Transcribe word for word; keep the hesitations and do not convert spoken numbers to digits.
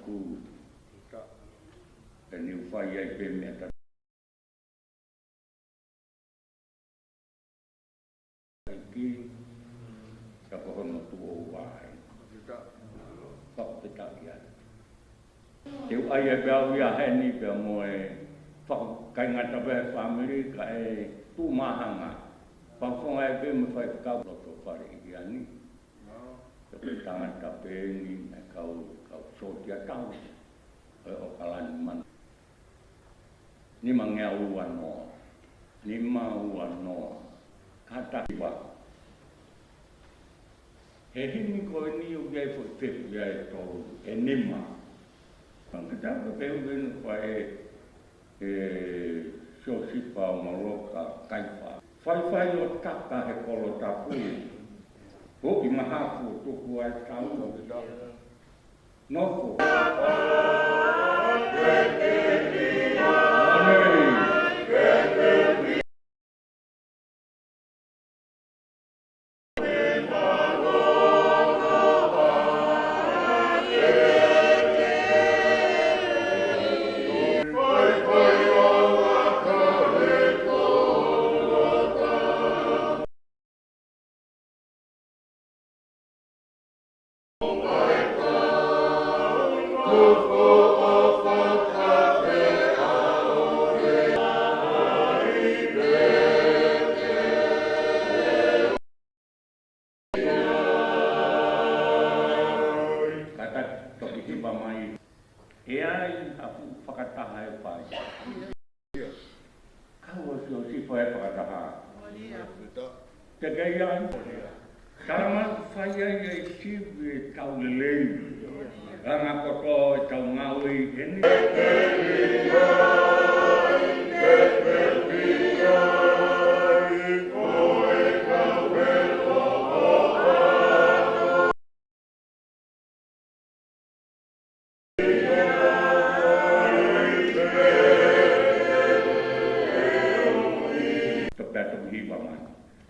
Pea ne u fai ai pē meʻa tatau. ʻEiki, ka ko hono tuʻo ua ai. Fakafetaʻi ai. Te u ʻai ai pē au ia heni pea mo e fakakaingata pē he fāmili kae tuʻu māhanga. Fakafofonga ai pē mo e faifekau loto fale ʻi ʻIani. Ka ko e tangata pē eni, mo e kau, kau sōtia tau ʻo e ʻOkalani Manu. Nima ngeau ua noa. Nima ua noa. Kātaki ua. He himi ko eni ʻoku ʻi ai e foʻi fepu ia ʻe tolu, ʻe nima. Pangkatau ka pehē ʻoku ʻi ai e, ʻe Siosifa ʻo Moloka Kaifa. Faifai ʻo taka he kolo tapu. Hoki mahafu tuku ai tau. Nofo. Kātaki toki hiva mai. ʻE ʻi ai ha fuʻu fakataha ʻe fai. Kau ʻa Siosifa he fakataha. Te ke ʻi ai. Tala mai ʻoku fai ai e sivi ʻe tau lelei. Langa kotoa ʻetau ngāue ʻi heni. Toki pea toki hiva mai.